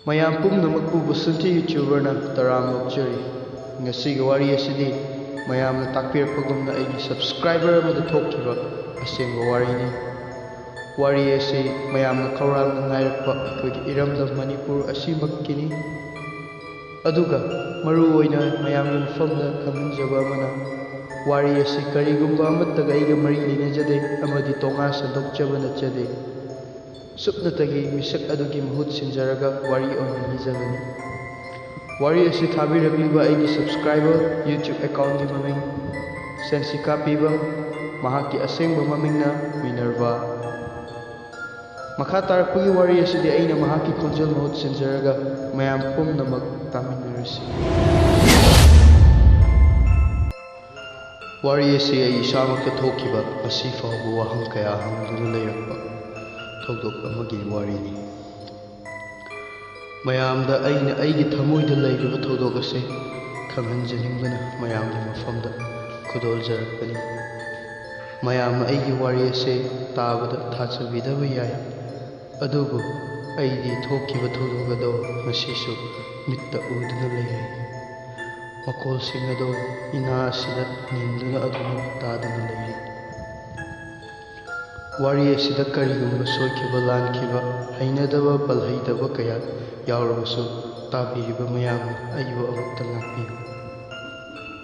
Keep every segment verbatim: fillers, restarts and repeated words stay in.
ꯃꯌꯥꯝ ꯄꯨꯝꯅꯃꯛꯄꯨ ꯕꯁꯟꯇꯤ YouTuberꯅ ꯇꯔꯥꯝꯅ ꯑꯣꯛꯆꯔꯤ꯫ ꯉꯁꯤꯒꯤ ꯋꯥꯔꯤ ꯑꯁꯤꯗꯤ ꯃꯌꯥꯝꯅ ꯇꯥꯛꯄꯤꯔꯛꯄꯒꯨꯝꯅ ꯑꯩꯒꯤ subscriber ꯑꯃꯗ ꯊꯣꯛꯈꯤꯕ ꯑꯁꯦꯡꯕ ꯋꯥꯔꯤꯅꯤ꯫ ꯋꯥꯔꯤ ꯑꯁꯤ ꯃꯌꯥꯝꯅ ꯈꯧꯔꯥꯡꯅ ꯉꯥꯏꯔꯛꯄ ꯑꯩꯈꯣꯏꯒꯤ ꯏꯔꯝꯗꯝ ꯃꯅꯤꯄꯨꯔ ꯑꯁꯤꯃꯛꯀꯤꯅꯤ꯫ ꯑꯗꯨꯒ ꯃꯔꯨꯑꯣꯏꯅ ꯃꯌꯥꯝꯒꯤ ꯃꯐꯝꯗ ꯈꯪꯍꯟꯖꯕ ꯑꯃꯅ, ꯋꯥꯔꯤ ꯑꯁꯤ ꯀꯔꯤꯒꯨꯝꯕ ꯑꯃꯠꯇꯒ ꯑꯩꯒ ꯃꯔꯤ ꯂꯩꯅꯖꯗꯦ ꯑꯃꯗꯤ ꯇꯣꯉꯥꯟ ꯁꯟꯗꯣꯛꯆꯕ ꯅꯠꯆꯗꯦ꯫ ꯁꯨꯞꯅꯇꯒꯤ ꯃꯤꯁꯛ ꯑꯗꯨꯒꯤ ꯃꯍꯨꯠ ꯁꯤꯟꯖꯔꯒ ꯋꯥꯔꯤ ꯑꯣꯏꯅ ꯂꯤꯖꯕꯅꯤ꯫ ꯋꯥꯔꯤ ꯑꯁꯤ ꯊꯥꯕꯤꯔꯛꯂꯤꯕ ꯑꯩꯒꯤ subscriber, YouTube accountꯀꯤ ꯃꯃꯤꯡ ꯁꯦꯟꯁꯤꯀꯥ ꯄꯤꯕꯝ, ꯃꯍꯥꯛꯀꯤ ꯑꯁꯦꯡꯕ ꯃꯃꯤꯡꯅ ꯃꯤꯅꯔꯚꯥ꯫ ꯃꯈꯥ ꯇꯥꯔꯛꯄꯒꯤ ꯋꯥꯔꯤ ꯑꯁꯤꯗꯤ ꯑꯩꯅ ꯃꯍꯥꯛꯀꯤ ꯈꯣꯟꯖꯦꯜ ꯃꯍꯨꯠ ꯁꯤꯟꯖꯔꯒ ꯃꯌꯥꯝ ꯄꯨꯝꯅꯃꯛ ꯇꯥꯃꯤꯟꯅꯔꯁꯤ꯫ ꯋꯥꯔꯤ ꯑꯁꯤ ꯑꯩ ꯏꯁꯥꯃꯛꯇ ꯊꯣꯛꯈꯤꯕ, ꯉꯁꯤ ꯐꯥꯎꯕ ꯋꯥꯍꯪ ꯀꯌꯥ ꯍꯪꯗꯨꯅ ꯂꯩꯔꯛꯄ ꯊꯧꯗꯣꯛ ꯑꯃꯒꯤ ꯋꯥꯔꯤꯅꯤ꯫ ꯃꯌꯥꯝꯗ ꯑꯩꯅ ꯑꯩꯒꯤ ꯊꯃꯣꯏꯗ ꯂꯩꯔꯤꯕ ꯊꯧꯗꯣꯛ ꯑꯁꯤ ꯈꯪꯍꯟꯖꯅꯤꯡꯕꯅ ꯃꯌꯥꯝꯒꯤ ꯃꯐꯝꯗ ꯈꯨꯗꯣꯜꯖꯔꯛꯄꯅꯤ꯫ ꯃꯌꯥꯝꯅ ꯑꯩꯒꯤ ꯋꯥꯔꯤ ꯑꯁꯤ ꯇꯥꯕꯗ ꯊꯥꯖꯕꯤꯗꯕ ꯌꯥꯏ, ꯑꯗꯨꯕꯨ ꯑꯩꯗꯤ ꯊꯣꯛꯈꯤꯕ ꯊꯧꯗꯣꯛ ꯑꯗꯨ ꯉꯁꯤꯁꯨ ꯃꯤꯠꯇ ꯎꯗꯨꯅ ꯂꯩꯔꯤ꯫ ꯃꯈꯣꯜꯁꯤꯡ ꯑꯗꯨ ꯏꯅꯥ ꯑꯁꯤꯗ ꯅꯤꯟꯗꯨꯅ ꯑꯗꯨꯃꯛ ꯇꯥꯗꯨꯅ ꯂꯩꯔꯤ꯫ ꯋꯥꯔꯤ ꯑꯁꯤꯗ ꯀꯔꯤꯒꯨꯝꯕ ꯁꯣꯏꯈꯤꯕ, ꯂꯥꯟꯈꯤꯕ, ꯍꯩꯅꯗꯕ, ꯄꯜꯍꯩꯗꯕ ꯀꯌꯥ ꯌꯥꯎꯔꯕꯁꯨ, ꯇꯥꯕꯤꯔꯤꯕ ꯃꯌꯥꯝꯅ ꯑꯩꯕꯨ ꯑꯃꯨꯛꯇ ꯉꯥꯛꯄꯤꯌꯨ꯫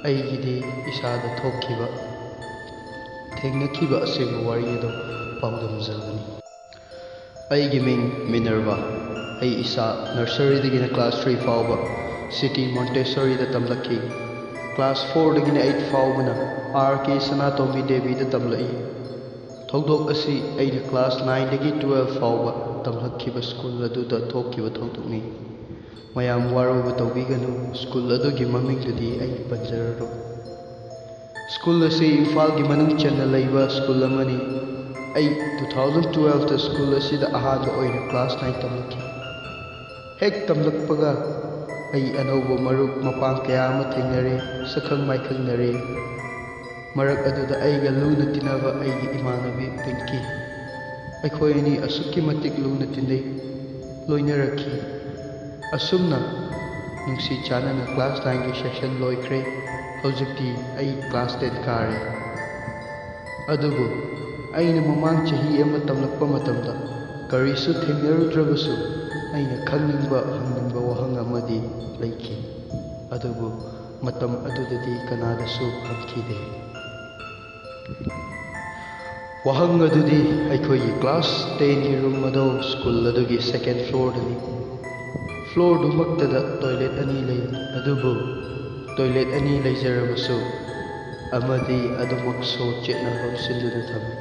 ꯑꯩꯒꯤꯗꯤ ꯏꯁꯥꯗ ꯊꯣꯛꯈꯤꯕ, ꯊꯦꯡꯅꯈꯤꯕ ꯑꯁꯦꯡꯕ ꯋꯥꯔꯤ ꯑꯗꯨ ꯄꯥꯎꯗꯝꯖꯕꯅꯤ꯫ ꯑꯩꯒꯤ ꯃꯤꯡ ꯃꯤꯅꯔꯚꯥ꯫ ꯑꯩ ꯏꯁꯥ nurseryꯗꯒꯤꯅ class three ꯐꯥꯎꯕ City Montessoriꯗ ꯇꯝꯂꯛꯈꯤ꯫ Class fourꯗꯒꯤꯅ eight ꯐꯥꯎꯕꯅ R K ꯁꯅꯥꯇꯣꯝꯕꯤ ꯗꯦꯕꯤꯗ ꯇꯝꯂꯛꯏ꯫ ꯊꯧꯗꯣꯛ ꯑꯁꯤ ꯑꯩꯅ class nineꯗꯒꯤ twelve ꯐꯥꯎꯕ ꯇꯝꯂꯛꯈꯤꯕ school ꯑꯗꯨꯗ ꯊꯣꯛꯈꯤꯕ ꯊꯧꯗꯣꯛꯅꯤ꯫ ꯃꯌꯥꯝ ꯋꯥꯔꯧꯕ ꯇꯧꯕꯤꯒꯅꯨ, school ꯑꯗꯨꯒꯤ ꯃꯃꯤꯡꯗꯨꯗꯤ ꯑꯩ ꯄꯟꯖꯔꯔꯣꯏ꯫ School ꯑꯁꯤ ꯏꯝꯐꯥꯜꯒꯤ ꯃꯅꯨꯡ ꯆꯟꯅ ꯂꯩꯕ school ꯑꯃꯅꯤ꯫ ꯑꯩ two thousand twelveꯇ school ꯑꯁꯤꯗ ꯑꯍꯥꯟꯕ ꯑꯣꯏꯅ class nine ꯇꯝꯂꯛꯈꯤ꯫ ꯍꯦꯛ ꯇꯝꯂꯛꯄꯒ ꯑꯩ ꯑꯅꯧꯕ ꯃꯔꯨꯞ ꯃꯄꯥꯡ ꯀꯌꯥ ꯑꯃ ꯊꯦꯡꯅꯔꯦ, ꯁꯛꯈꯪ ꯃꯥꯏꯈꯪꯅꯔꯦ꯫ ꯃꯔꯛ ꯑꯗꯨꯗ ꯑꯩꯒ ꯂꯨꯅ ꯇꯤꯟꯅꯕ ꯑꯩꯒꯤ ꯏꯃꯥꯟꯅꯕꯤ ꯄꯤꯡꯀꯤ꯫ ꯑꯩꯈꯣꯏ ꯑꯅꯤ ꯑꯁꯨꯛꯀꯤ ꯃꯇꯤꯛ ꯂꯨꯅ ꯇꯤꯟꯅꯩ, ꯂꯣꯏꯅꯔꯛꯈꯤ꯫ ꯑꯁꯨꯝꯅ ꯅꯨꯡꯁꯤ ꯆꯥꯟꯅꯅ class nineꯒꯤ session ꯂꯣꯏꯈ꯭ꯔꯦ꯫ ꯍꯧꯖꯤꯛꯇꯤ ꯑꯩ class ten ꯀꯥꯔꯦ꯫ ꯑꯗꯨꯕꯨ ꯑꯩꯅ ꯃꯃꯥꯡ ꯆꯍꯤ ꯑꯃ ꯇꯝꯂꯛꯄ ꯃꯇꯝꯗ ꯀꯔꯤꯁꯨ ꯊꯦꯡꯅꯔꯨꯗ꯭ꯔꯕꯁꯨ, ꯑꯩꯅ ꯈꯪꯅꯤꯡꯕ ꯍꯪꯅꯤꯡꯕ ꯋꯥꯍꯪ ꯑꯃꯗꯤ ꯂꯩꯈꯤ꯫ ꯑꯗꯨꯕꯨ ꯃꯇꯝ ꯑꯗꯨꯗꯗꯤ ꯀꯅꯥꯗꯁꯨ ꯍꯪꯈꯤꯗꯦ꯫ ꯋꯥꯍꯪ ꯑꯗꯨꯗꯤ ꯑꯩꯈꯣꯏꯒꯤ class tenꯒꯤ room ꯑꯗꯣ school ꯑꯗꯨꯒꯤ second floorꯗꯅꯤ꯫ Floorꯗꯨꯃꯛꯇꯗ toilet ꯑꯅꯤ ꯂꯩ, ꯑꯗꯨꯕꯨ toilet ꯑꯅꯤ ꯂꯩꯖꯔꯕꯁꯨ ꯑꯃꯗꯤ ꯑꯗꯨꯃꯛ ꯁꯣ ꯆꯦꯠꯅ ꯂꯣꯟꯁꯤꯟꯗꯨꯅ ꯊꯝꯃꯤ꯫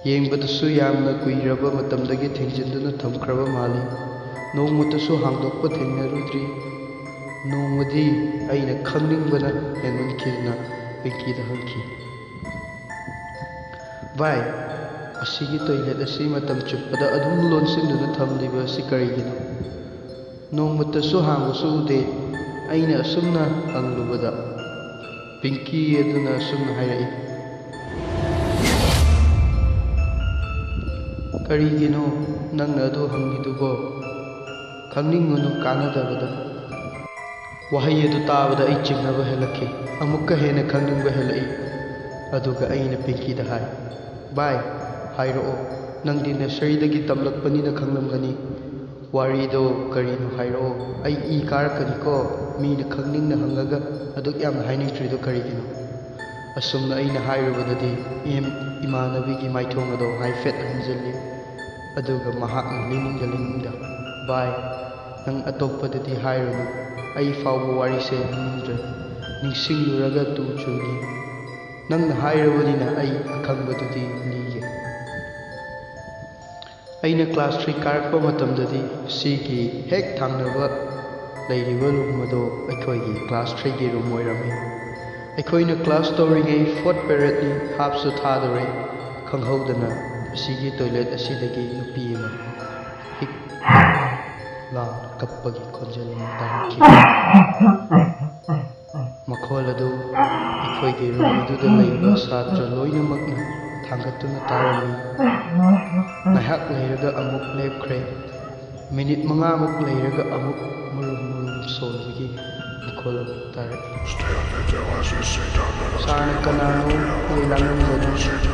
ꯌꯦꯡꯕꯗꯁꯨ ꯌꯥꯝꯅ ꯀꯨꯏꯔꯕ ꯃꯇꯝꯗꯒꯤ ꯊꯤꯡꯖꯤꯟꯗꯨꯅ ꯊꯝꯈ꯭ꯔꯕ ꯃꯥꯜꯂꯤ꯫ ꯅꯣꯡꯃꯇꯁꯨ ꯍꯥꯡꯗꯣꯛꯄ ꯊꯦꯡꯅꯔꯨꯗ꯭ꯔꯤ꯫ ꯅꯣꯡꯃꯗꯤ ꯑꯩꯅ ꯈꯪꯅꯤꯡꯕꯅ ꯍꯦꯟꯃꯟꯈꯤꯗꯨꯅ ꯄꯤꯡꯀꯤꯗ ꯍꯪꯈꯤ, "ꯚꯥꯏ, ꯑꯁꯤꯒꯤ toilet ꯑꯁꯤ ꯃꯇꯝ ꯆꯨꯞꯄꯗ ꯑꯗꯨꯝ ꯂꯣꯟꯁꯤꯟꯗꯨꯅ ꯊꯝꯂꯤꯕ ꯑꯁꯤ ꯀꯔꯤꯒꯤꯅꯣ? ꯅꯣꯡꯃꯇꯁꯨ ꯍꯥꯡꯕꯁꯨ ꯎꯗꯦ"꯫ ꯑꯩꯅ ꯑꯁꯨꯝꯅ ꯍꯪꯂꯨꯕꯗ ꯄꯤꯡꯀꯤ ꯑꯗꯨꯅ ꯑꯁꯨꯝꯅ ꯍꯥꯏꯔꯛꯏ, "ꯀꯔꯤꯒꯤꯅꯣ ꯅꯪꯅ ꯑꯗꯨ ꯍꯪꯂꯤꯗꯨꯕꯣ? ꯈꯪꯅꯤꯡꯒꯅꯨ, ꯀꯥꯟꯅꯗꯕꯗ"꯫ ꯋꯥꯍꯩ ꯑꯗꯨ ꯇꯥꯕꯗ ꯑꯩ ꯆꯤꯡꯅꯕ ꯍꯦꯜꯂꯛꯈꯤ꯫ ꯑꯃꯨꯛꯀ ꯍꯦꯟꯅ ꯈꯪꯅꯤꯡꯕ ꯍꯦꯜꯂꯛꯏ꯫ ꯑꯗꯨꯒ ꯑꯩꯅ ꯄꯤꯡꯀꯤꯗ ꯍꯥꯏ, "ꯚꯥꯏ, ꯍꯥꯏꯔꯛꯑꯣ, ꯅꯪꯗꯤ nurseryꯗꯒꯤ ꯇꯝꯂꯛꯄꯅꯤꯅ ꯈꯪꯂꯝꯒꯅꯤ꯫ ꯋꯥꯔꯤꯗꯣ ꯀꯔꯤꯅꯣ ꯍꯥꯏꯔꯛꯑꯣ꯫ ꯑꯩ ꯏ ꯀꯥꯔꯛꯀꯅꯤꯀꯣ, ꯃꯤꯅ ꯈꯪꯅꯤꯡꯅ ꯍꯪꯉꯒ ꯑꯗꯨꯛ ꯌꯥꯝꯅ ꯍꯥꯏꯅꯤꯡꯗ꯭ꯔꯤꯗꯣ ꯀꯔꯤꯒꯤꯅꯣ?" ꯑꯁꯨꯝꯅ ꯑꯩꯅ ꯍꯥꯏꯔꯨꯕꯗꯗꯤ ꯏꯝ-, ꯏꯃꯥꯟꯅꯕꯤꯒꯤ ꯃꯥꯏꯊꯣꯡ ꯑꯗꯣ ꯍꯥꯏꯐꯦꯠ ꯍꯟꯖꯤꯜꯂꯤ꯫ ꯑꯗꯨꯒ ꯃꯍꯥꯛꯅ ꯂꯤꯅꯤꯡꯗ ꯂꯤꯅꯤꯡꯗ, "ꯚꯥꯏ, ꯅꯪ ꯑꯇꯣꯞꯄꯗꯗꯤ ꯍꯥꯏꯔꯨꯅꯨ꯫ ꯑꯩ ꯐꯥꯎꯕ ꯋꯥꯔꯤꯁꯦ ꯂꯤꯅꯤꯡꯗ꯭ꯔꯦ꯫ ꯅꯤꯡꯁꯤꯡꯂꯨꯔꯒ ꯇꯨ ꯆꯨꯡꯏ꯫ ꯅꯪꯅ ꯍꯥꯏꯔꯕꯅꯤꯅ ꯑꯩ ꯑꯈꯪꯕꯗꯨꯗꯤ ꯂꯤꯒꯦ"꯫ ꯑꯩꯅ class three ꯀꯥꯔꯛꯄ ꯃꯇꯝꯗꯗꯤ ꯁꯤꯒꯤ ꯍꯦꯛ ꯊꯪꯅꯕ ꯂꯩꯔꯤꯕ room ꯑꯗꯣ ꯑꯩꯈꯣꯏꯒꯤ class threeꯒꯤ room ꯑꯣꯏꯔꯝꯃꯤ꯫ ꯑꯩꯈꯣꯏꯅ class ꯇꯧꯔꯤꯉꯩ fourth periodꯅꯤ, halfꯁꯨ ꯊꯥꯗꯣꯔꯦ꯫ ꯈꯪꯍꯧꯗꯅ ꯑꯁꯤꯒꯤ toilet ꯑꯁꯤꯗꯒꯤ ꯅꯨꯄꯤ ꯑꯃ ꯍꯤꯛ ꯂꯥꯎꯅ ꯀꯞꯄꯒꯤ ꯈꯣꯟꯖꯦꯜ ꯑꯃ ꯇꯥꯍꯧꯈꯤ꯫ ꯃꯈꯣꯜ ꯑꯗꯨ ꯑꯩꯈꯣꯏꯒꯤ room ꯑꯗꯨꯗ ꯂꯩꯕ ꯁꯥꯇ꯭ꯔ ꯂꯣꯏꯅꯃꯛꯅ ꯊꯥꯡꯒꯠꯇꯨꯅ ꯇꯥꯔꯝꯃꯤ꯫ ꯉꯥꯏꯍꯥꯛ ꯂꯩꯔꯒ ꯑꯃꯨꯛ ꯂꯦꯞꯈ꯭ꯔꯦ꯫ ꯃꯤꯅꯤꯠ ꯃꯉꯥꯃꯨꯛ ꯂꯩꯔꯒ ꯑꯃꯨꯛ ꯃꯨꯔꯨꯝ ꯃꯨꯔꯨꯝ ꯁꯣꯟꯕꯒꯤ ꯃꯈꯣꯜ ꯑꯃꯨꯛ ꯇꯥꯔꯛꯏ꯫ ꯁꯥꯔꯅ "ꯀꯅꯥꯅꯣ ꯅꯣꯏ ꯂꯥꯡꯂꯝꯒꯅꯨ,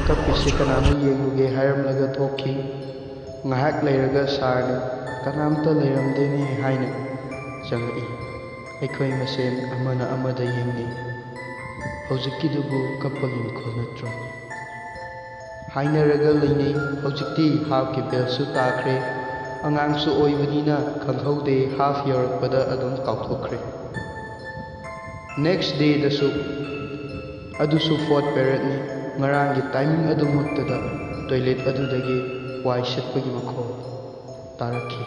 ꯀꯞꯄꯤꯁꯦ ꯀꯅꯥꯅꯣ ꯌꯦꯡꯂꯨꯒꯦ" ꯍꯥꯏꯔꯝꯂꯒ ꯊꯣꯛꯈꯤ꯫ ꯉꯥꯏꯍꯥꯛ ꯂꯩꯔꯒ ꯁꯥꯔꯅ "ꯀꯅꯥꯝꯇ ꯂꯩꯔꯝꯗꯦꯅꯦ" ꯍꯥꯏꯅ ꯆꯪꯂꯛꯏ꯫ ꯑꯩꯈꯣꯏ ꯃꯁꯦꯟ ꯑꯃꯅ ꯑꯃꯗ ꯌꯦꯡꯅꯩ꯫ "ꯍꯧꯖꯤꯛꯀꯤꯗꯨꯕꯨ ꯀꯞꯄꯒꯤ ꯃꯈꯣꯜ ꯅꯠꯇ꯭ꯔꯣ?" ꯍꯥꯏꯅꯔꯒ ꯂꯩꯅꯩ꯫ ꯍꯧꯖꯤꯛꯇꯤ ꯍꯥꯐꯀꯤ ꯕꯦꯜꯁꯨ ꯇꯥꯈ꯭ꯔꯦ꯫ ꯑꯉꯥꯡꯁꯨ ꯑꯣꯏꯕꯅꯤꯅ ꯈꯪꯍꯧꯗꯦ, ꯍꯥꯐ ꯌꯧꯔꯛꯄꯗ ꯑꯗꯨꯝ ꯀꯥꯎꯊꯣꯛꯈ꯭ꯔꯦ꯫ ꯅꯦꯛꯁ ꯗꯦꯗꯁꯨ ꯑꯗꯨꯁꯨ ꯐꯣꯔꯠ ꯄꯦꯔꯠꯅꯤ꯫ ꯉꯔꯥꯡꯒꯤ ꯇꯥꯏꯃꯤꯡ ꯑꯗꯨꯃꯛꯇꯗ ꯇꯣꯏꯂꯦꯠ ꯑꯗꯨꯗꯒꯤ ꯋꯥꯏ ꯁꯤꯠꯄꯒꯤ ꯃꯈꯣꯜ ꯇꯥꯔꯛꯈꯤ꯫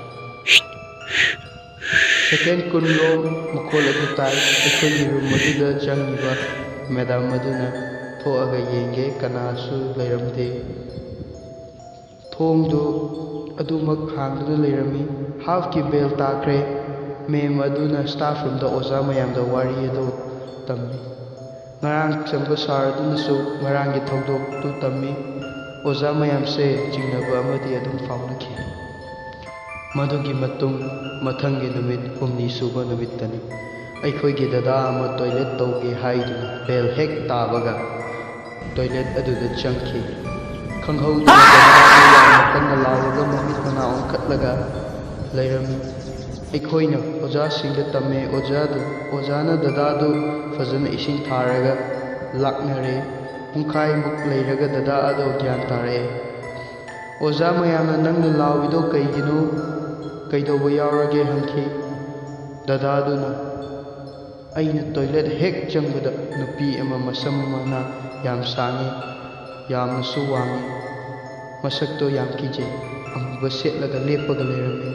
ꯁꯦꯀꯦꯟ ꯀꯨꯟꯔꯣꯝ ꯃꯈꯣꯜ ꯑꯗꯨ ꯇꯥꯏ꯫ ꯑꯩꯈꯣꯏꯒꯤ ꯔꯨꯝ ꯑꯗꯨꯗ ꯆꯪꯉꯤꯕ ꯃꯦꯗꯥꯝ ꯑꯗꯨꯅ ꯊꯣꯛꯑꯒ ꯌꯦꯡꯒꯦ, ꯀꯅꯥꯁꯨ ꯂꯩꯔꯝꯗꯦ꯫ ꯊꯣꯡꯗꯨ ꯑꯗꯨꯃꯛ ꯍꯥꯡꯗꯨꯅ ꯂꯩꯔꯝꯃꯤ꯫ ꯍꯥꯐꯀꯤ ꯕꯦꯜ ꯇꯥꯈ꯭ꯔꯦ꯫ ꯃꯦꯝ ꯑꯗꯨꯅ ꯁ꯭ꯇꯥꯐ ꯔꯨꯝꯗ ꯑꯣꯖꯥ ꯃꯌꯥꯝꯗ ꯋꯥꯔꯤ ꯑꯗꯨ ꯇꯝꯃꯤ꯫ ꯉꯔꯥꯡ ꯆꯪꯕ ꯁꯥꯔ ꯑꯗꯨꯅꯁꯨ ꯉꯔꯥꯡꯒꯤ ꯊꯧꯗꯣꯛꯇꯨ ꯇꯝꯃꯤ꯫ ꯑꯣꯖꯥ ꯃꯌꯥꯝꯁꯦ ꯆꯤꯡꯅꯕ ꯑꯃꯗꯤ ꯑꯗꯨꯝ ꯐꯥꯎꯅꯈꯤ꯫ ꯃꯗꯨꯒꯤ ꯃꯇꯨꯡ ꯃꯊꯪꯒꯤ ꯅꯨꯃꯤꯠ ꯍꯨꯝꯅꯤ ꯁꯨꯕ ꯅꯨꯃꯤꯠꯇꯅꯤ꯫ ꯑꯩꯈꯣꯏꯒꯤ ꯗꯗꯥ ꯑꯃ ꯇꯣꯏꯂꯦꯠ ꯇꯧꯒꯦ ꯍꯥꯏꯗꯨꯅ ꯕꯦꯜ ꯍꯦꯛ ꯇꯥꯕꯒ ꯇꯣꯏꯂꯦꯠ ꯑꯗꯨꯗ ꯆꯪꯈꯤ꯫ ꯈꯪꯍꯧꯗꯅ ꯗꯗꯥ ꯑꯗꯨ ꯌꯥꯝꯅ ꯀꯟꯅ ꯂꯥꯎꯔꯒ ꯃꯃꯤꯠ ꯃꯅꯥ ꯑꯣꯟꯈꯠꯂꯒ ꯂꯩꯔꯝꯃꯤ꯫ ꯑꯩꯈꯣꯏꯅ ꯑꯣꯖꯥꯁꯤꯡꯗ ꯇꯝꯃꯦ꯫ ꯑꯣꯖꯥꯗꯨ, ꯑꯣꯖꯥꯅ ꯗꯗꯥꯗꯨ ꯐꯖꯅ ꯏꯁꯤꯡ ꯊꯥꯔꯒ ꯂꯥꯛꯅꯔꯦ꯫ ꯄꯨꯡꯈꯥꯏꯃꯨꯛ ꯂꯩꯔꯒ ꯗꯗꯥ ꯑꯗꯣ ꯒ꯭ꯌꯥꯟ ꯇꯥꯔꯛꯑꯦ꯫ ꯑꯣꯖꯥ ꯃꯌꯥꯝꯅ "ꯅꯪꯅ ꯂꯥꯎꯔꯤꯗꯣ ꯀꯩꯒꯤꯅꯣ? ꯀꯩꯗꯧꯕ ꯌꯥꯎꯔꯒꯦ?" ꯍꯪꯈꯤ꯫ ꯗꯗꯥꯗꯨꯅ, "ꯑꯩꯅ ꯇꯣꯏꯂꯦꯠ ꯍꯦꯛ ꯆꯪꯕꯗ ꯅꯨꯄꯤ ꯑꯃ ꯃꯁꯝ ꯃꯅꯥ ꯌꯥꯝ ꯁꯥꯡꯉꯤ, ꯌꯥꯝꯅꯁꯨ ꯋꯥꯡꯉꯤ, ꯃꯁꯛꯇꯣ ꯌꯥꯝ ꯀꯤꯖꯩ, ꯑꯃꯨꯕ ꯁꯦꯠꯂꯒ ꯂꯦꯞꯄꯒ ꯂꯩꯔꯝꯃꯤ"꯫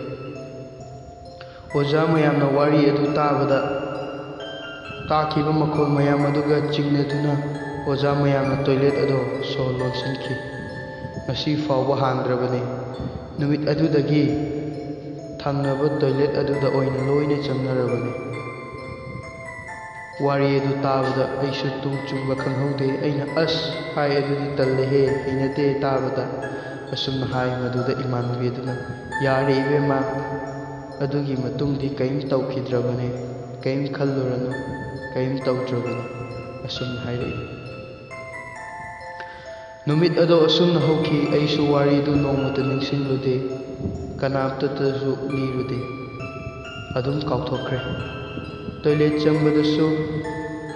ꯑꯣꯖꯥ ꯃꯌꯥꯝꯅ ꯋꯥꯔꯤ ꯑꯗꯨ ꯇꯥꯕꯗ, ꯇꯥꯈꯤꯕ ꯃꯈꯣꯜ ꯃꯌꯥꯝ ꯑꯗꯨꯒ ꯆꯤꯡꯅꯗꯨꯅ ꯑꯣꯖꯥ ꯃꯌꯥꯝꯅ ꯇꯣꯏꯂꯦꯠ ꯑꯗꯣ ꯁꯣ ꯂꯣꯟꯁꯤꯟꯈꯤ꯫ ꯉꯁꯤ ꯐꯥꯎꯕ ꯍꯥꯡꯗ꯭ꯔꯕꯅꯤ꯫ ꯅꯨꯃꯤꯠ ꯑꯗꯨꯗꯒꯤ ꯊꯪꯅꯕ ꯇꯣꯏꯂꯦꯠ ꯑꯗꯨꯗ ꯑꯣꯏꯅ ꯂꯣꯏꯅ ꯆꯪꯅꯔꯕꯅꯤ꯫ ꯋꯥꯔꯤ ꯑꯗꯨ ꯇꯥꯕꯗ ꯑꯩꯁꯨ ꯇꯨꯡ ꯆꯨꯡꯕ ꯈꯪꯍꯧꯗꯦ꯫ ꯑꯩꯅ "ꯑꯁ" ꯍꯥꯏ, "ꯑꯗꯨꯗꯤ ꯇꯜꯂꯦꯍꯦ, ꯍꯩꯅꯗꯦ" ꯇꯥꯕꯗ꯫ ꯑꯁꯨꯝꯅ ꯍꯥꯏ꯫ ꯃꯗꯨꯗ ꯏꯃꯥꯟꯅꯕꯤ ꯑꯗꯨꯅ "ꯌꯥꯔꯦ ꯏꯕꯦꯝꯃ, ꯑꯗꯨꯒꯤ ꯃꯇꯨꯡꯗꯤ ꯀꯔꯤꯝ ꯇꯧꯈꯤꯗ꯭ꯔꯕꯅꯦ, ꯀꯔꯤꯝ ꯈꯜꯂꯨꯔꯅꯨ, ꯀꯔꯤꯝ ꯇꯧꯗ꯭ꯔꯕꯅꯤ", ꯑꯁꯨꯝꯅ ꯍꯥꯏꯔꯛꯏ꯫ ꯅꯨꯃꯤꯠ ꯑꯗꯣ ꯑꯁꯨꯝꯅ ꯍꯧꯈꯤ꯫ ꯑꯩꯁꯨ ꯋꯥꯔꯤꯗꯨ ꯅꯣꯡꯃꯇ ꯅꯤꯡꯁꯤꯡꯂꯨꯗꯦ, ꯀꯅꯥꯝꯇꯗꯁꯨ ꯂꯤꯔꯨꯗꯦ꯫ ꯑꯗꯨꯝ ꯀꯥꯎꯊꯣꯛꯈ꯭ꯔꯦ꯫ ꯇꯣꯏꯂꯦꯠ ꯆꯪꯕꯗꯁꯨ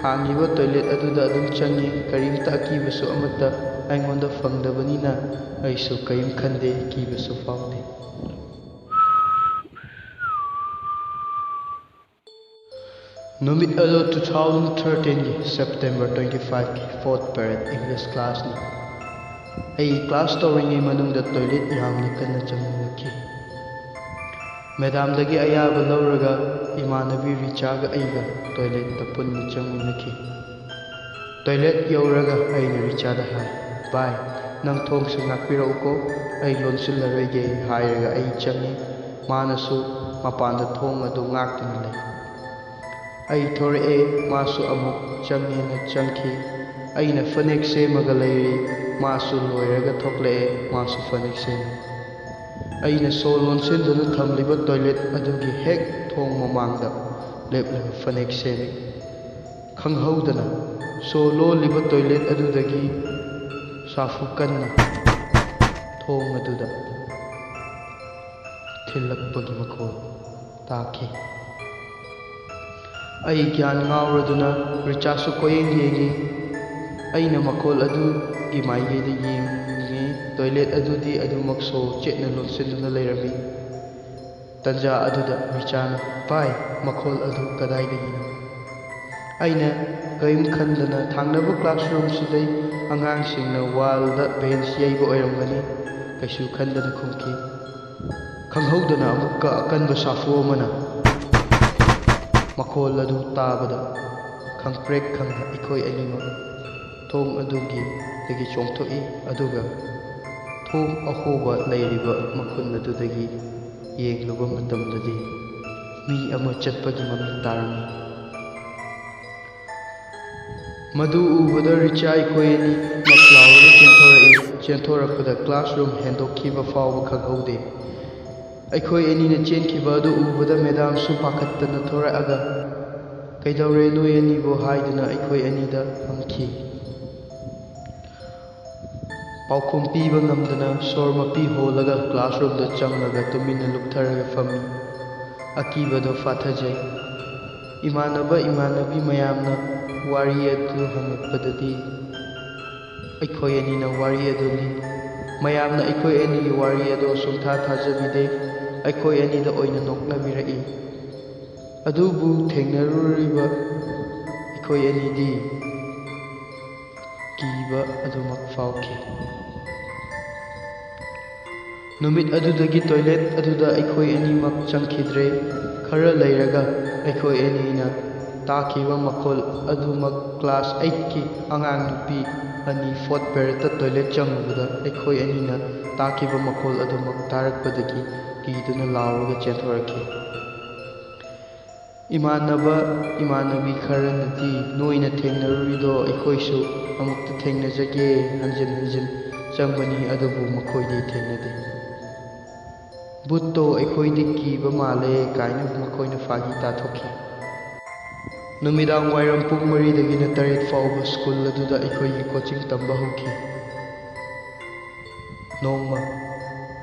ꯍꯥꯡꯉꯤꯕ ꯇꯣꯏꯂꯦꯠ ꯑꯗꯨꯗ ꯑꯗꯨꯝ ꯆꯪꯉꯤ꯫ ꯀꯔꯤꯝꯇ ꯑꯀꯤꯕꯁꯨ ꯑꯃꯠꯇ ꯑꯩꯉꯣꯟꯗ ꯐꯪꯗꯕꯅꯤꯅ ꯑꯩꯁꯨ ꯀꯔꯤꯝ ꯈꯟꯗꯦ, ꯀꯤꯕꯁꯨ ꯐꯥꯎꯗꯦ꯫ ꯅꯨꯃꯤꯠ ꯑꯗꯨ two thousand thirteen ꯒꯤ September twenty five ꯀꯤ fourth period English class ꯅꯤ꯫ ꯑꯩ class ꯇꯧꯔꯤꯉꯩ ꯃꯅꯨꯡꯗ ꯇꯣꯏꯂꯦꯠ ꯌꯥꯝꯅ ꯀꯟꯅ ꯆꯪꯅꯤꯡꯂꯛꯈꯤ꯫ ꯃꯦꯗꯥꯝꯗꯒꯤ ꯑꯌꯥꯕ ꯂꯧꯔꯒ ꯏꯃꯥꯟꯅꯕꯤ ꯔꯤꯆꯥꯒ ꯑꯩꯒ ꯇꯣꯏꯂꯦꯠꯇ ꯄꯨꯟꯅ ꯆꯪꯃꯤꯟꯅꯈꯤ꯫ ꯇꯣꯏꯂꯦꯠ ꯌꯧꯔꯒ ꯑꯩꯅ ꯔꯤꯆꯥꯗ ꯍꯥꯏ, "ꯚꯥꯏ, ꯅꯪ ꯊꯣꯡꯁꯤ ꯉꯥꯛꯄꯤꯔꯛꯎꯀꯣ, ꯑꯩ ꯂꯣꯟꯁꯤꯜꯂꯔꯣꯏꯒꯦ" ꯍꯥꯏꯔꯒ ꯑꯩ ꯆꯪꯉꯤ꯫ ꯃꯥꯅꯁꯨ ꯃꯄꯥꯟꯗ ꯊꯣꯡ ꯑꯗꯨ ꯉꯥꯛꯇꯨꯅ ꯂꯩ꯫ ꯑꯩ ꯊꯣꯔꯛꯑꯦ, ꯃꯥꯁꯨ ꯑꯃꯨꯛ ꯆꯪꯉꯦꯅ ꯆꯪꯈꯤ꯫ ꯑꯩꯅ ꯐꯅꯦꯛ ꯁꯦꯝꯃꯒ ꯂꯩꯔꯤ, ꯃꯥꯁꯨ ꯂꯣꯏꯔꯒ ꯊꯣꯛꯂꯛꯑꯦ, ꯃꯥꯁꯨ ꯐꯅꯦꯛ ꯁꯦꯝꯃꯤ꯫ ꯑꯩꯅ ꯁꯣ ꯂꯣꯟꯁꯤꯟꯗꯨꯅ ꯊꯝꯂꯤꯕ ꯇꯣꯏꯂꯦꯠ ꯑꯗꯨꯒꯤ ꯍꯦꯛ ꯊꯣꯡ ꯃꯃꯥꯡꯗ ꯂꯦꯞꯂꯒ ꯐꯅꯦꯛ ꯁꯦꯝꯃꯤ꯫ ꯈꯪꯍꯧꯗꯅ ꯁꯣ ꯂꯣꯜꯂꯤꯕ ꯇꯣꯏꯂꯦꯠ ꯑꯗꯨꯗꯒꯤ ꯁꯥꯐꯨ ꯀꯟꯅ ꯊꯣꯡ ꯑꯗꯨꯗ ꯊꯤꯜꯂꯛꯄꯒꯤ ꯃꯈꯣꯜ ꯇꯥꯈꯤ꯫ ꯑꯩ ꯒ꯭ꯌꯥꯟ ꯉꯥꯎꯔꯗꯨꯅ ꯔꯤꯆꯥꯁꯨ ꯀꯣꯏꯌꯦꯡ ꯌꯦꯡꯉꯤ꯫ ꯑꯩꯅ ꯃꯈꯣꯜ ꯑꯗꯨꯒꯤ ꯃꯥꯏꯀꯩꯗ ꯌꯦꯡꯉꯤ꯫ ꯇꯣꯏꯂꯦꯠ ꯑꯗꯨꯗꯤ ꯑꯗꯨꯃꯛ ꯁꯣ ꯆꯦꯠꯅ ꯂꯣꯟꯁꯤꯟꯗꯨꯅ ꯂꯩꯔꯝꯃꯤ꯫ ꯇꯟꯖꯥ ꯑꯗꯨꯗ ꯔꯤꯆꯥꯅ, "ꯚꯥꯏ, ꯃꯈꯣꯜ ꯑꯗꯨ ꯀꯗꯥꯏꯗꯒꯤꯅꯣ?" ꯑꯩꯅ ꯀꯔꯤꯝ ꯈꯟꯗꯅ, "ꯊꯪꯅꯕ classroom ꯁꯤꯗꯩ ꯑꯉꯥꯡꯁꯤꯡꯅ wall ꯗ bench ꯌꯩꯕ ꯑꯣꯏꯔꯝꯒꯅꯤ", ꯀꯩꯁꯨ ꯈꯟꯗꯅ ꯈꯨꯝꯈꯤ꯫ ꯈꯪꯍꯧꯗꯅ ꯑꯃꯨꯛꯀ ꯑꯀꯟꯕ ꯁꯥꯐꯨ ꯑꯃꯅ ꯃꯈꯣꯜ ꯑꯗꯨ ꯇꯥꯕꯗ ꯈꯪꯄ꯭ꯔꯦꯛ ꯈꯪꯅ ꯑꯩꯈꯣꯏ ꯑꯅꯤꯃꯛ ꯊꯣꯡ ꯑꯗꯨꯒꯤ ꯗꯒꯤ ꯆꯣꯡꯊꯣꯛꯏ, ꯑꯗꯨꯒ ꯊꯣꯡ ꯑꯍꯣꯕ ꯂꯩꯔꯤꯕ ꯃꯈꯨꯟ ꯑꯗꯨꯗꯒꯤ ꯌꯦꯡꯂꯨꯕ ꯃꯇꯝꯗꯗꯤ ꯃꯤ ꯑꯃ ꯆꯠꯄꯒꯤ ꯃꯃꯤ ꯇꯥꯔꯝꯃꯤ꯫ ꯃꯗꯨ ꯎꯕꯗ ꯔꯤꯆꯥ ꯑꯩꯈꯣꯏ ꯑꯅꯤꯃꯛ ꯂꯥꯎꯔꯒ ꯆꯦꯟꯊꯣꯔꯛꯏ꯫ ꯆꯦꯟꯊꯣꯔꯛꯄꯗ classroom ꯍꯦꯟꯗꯣꯛꯈꯤꯕ ꯐꯥꯎꯕ ꯈꯪꯍꯧꯗꯦ꯫ ꯑꯩꯈꯣꯏ ꯑꯅꯤꯅ ꯆꯦꯟꯈꯤꯕ ꯑꯗꯨ ꯎꯕꯗ ꯃꯦꯗꯥꯝꯁꯨ ꯄꯥꯈꯠꯇꯅ ꯊꯣꯔꯛꯑꯒ, "ꯀꯩꯗꯧꯔꯦ ꯅꯣꯏ ꯑꯅꯤꯕꯨ?" ꯍꯥꯏꯗꯨꯅ ꯑꯩꯈꯣꯏ ꯑꯅꯤꯗ ꯍꯪꯈꯤ꯫ ꯄꯥꯎꯈꯨꯝ ꯄꯤꯕ ꯉꯝꯗꯅ ꯁꯣꯔ ꯃꯄꯤ ꯍꯣꯜꯂꯒ ꯀ꯭ꯂꯥꯁꯔꯨꯝꯗ ꯆꯪꯂꯒ ꯇꯨꯃꯤꯟꯅ ꯂꯨꯞꯊꯔꯒ ꯐꯝꯃꯤ꯫ ꯑꯀꯤꯕꯗꯣ ꯐꯥꯊꯖꯩ꯫ ꯏꯃꯥꯟꯅꯕ ꯏꯃꯥꯟꯅꯕꯤ ꯃꯌꯥꯝꯅ ꯋꯥꯔꯤ ꯑꯗꯨ ꯍꯪꯂꯛꯄꯗꯗꯤ ꯑꯩꯈꯣꯏ ꯑꯅꯤꯅ ꯋꯥꯔꯤ ꯑꯗꯨ ꯂꯤ꯫ ꯃꯌꯥꯝꯅ ꯑꯩꯈꯣꯏ ꯑꯅꯤꯒꯤ ꯋꯥꯔꯤ ꯑꯗꯨ ꯁꯨꯡꯊꯥ ꯊꯥꯖꯕꯤꯗꯦ꯫ ꯑꯩꯈꯣꯏ ꯑꯅꯤꯗ ꯑꯣꯏꯅ ꯅꯣꯛꯅꯕꯤꯔꯛꯏ꯫ ꯑꯗꯨꯕꯨ ꯊꯦꯡꯅꯔꯨꯔꯤꯕ ꯑꯩꯈꯣꯏ ꯑꯅꯤꯗꯤ ꯀꯤꯕ ꯑꯗꯨꯃꯛ ꯐꯥꯎꯈꯤ꯫ ꯅꯨꯃꯤꯠ ꯑꯗꯨꯗꯒꯤ ꯇꯣꯏꯂꯦꯠ ꯑꯗꯨꯗ ꯑꯩꯈꯣꯏ ꯑꯅꯤꯃꯛ ꯆꯪꯈꯤꯗ꯭ꯔꯦ꯫ ꯈꯔ ꯂꯩꯔꯒ ꯑꯩꯈꯣꯏ ꯑꯅꯤꯅ ꯇꯥꯈꯤꯕ ꯃꯈꯣꯜ ꯑꯗꯨꯃꯛ ꯀ꯭ꯂꯥꯁ ꯑꯩꯠꯀꯤ ꯑꯉꯥꯡ ꯅꯨꯄꯤ ꯑꯅꯤ ꯐꯣꯔꯠ ꯄꯦꯔꯦꯠꯇ ꯇꯣꯏꯂꯦꯠ ꯆꯪꯂꯨꯕꯗ ꯑꯩꯈꯣꯏ ꯑꯅꯤꯅ ꯇꯥꯈꯤꯕ ꯃꯈꯣꯜ ꯑꯗꯨꯃꯛ ꯇꯥꯔꯛꯄꯗꯒꯤ ꯀꯤꯗꯨꯅ ꯂꯥꯎꯔꯒ ꯆꯦꯟꯊꯣꯔꯛꯈꯤ꯫ ꯏꯃꯥꯟꯅꯕ ꯏꯃꯥꯟꯅꯕꯤ ꯈꯔꯅꯗꯤ ꯅꯣꯏꯅ ꯊꯦꯡꯅꯔꯨꯔꯤꯗꯣ ꯑꯩꯈꯣꯏꯁꯨ ꯑꯃꯨꯛꯇ ꯊꯦꯡꯅꯖꯒꯦ, ꯍꯟꯖꯤꯟ ꯍꯟꯖꯤꯟ ꯆꯪꯕꯅꯤ, ꯑꯗꯨꯕꯨ ꯃꯈꯣꯏꯗꯤ ꯊꯦꯡꯅꯗꯦ꯫ "ꯚꯨꯠꯇꯣ ꯑꯩꯈꯣꯏꯗꯤ ꯀꯤꯕ ꯃꯥꯜꯂꯦ" ꯀꯥꯏꯅ ꯃꯈꯣꯏꯅ ꯐꯥꯒꯤ ꯇꯥꯊꯣꯛꯈꯤ꯫ ꯅꯨꯃꯤꯗꯥꯡ ꯋꯥꯏꯔꯝ ꯄꯨꯡ ꯃꯔꯤꯗꯒꯤꯅ ꯇꯔꯦꯠ ꯐꯥꯎꯕ ꯁ꯭ꯀꯨꯜ ꯑꯗꯨꯗ ꯑꯩꯈꯣꯏꯒꯤ ꯀꯣꯆꯤꯡ ꯇꯝꯕ ꯍꯧꯈꯤ꯫ ꯅꯣꯡꯃ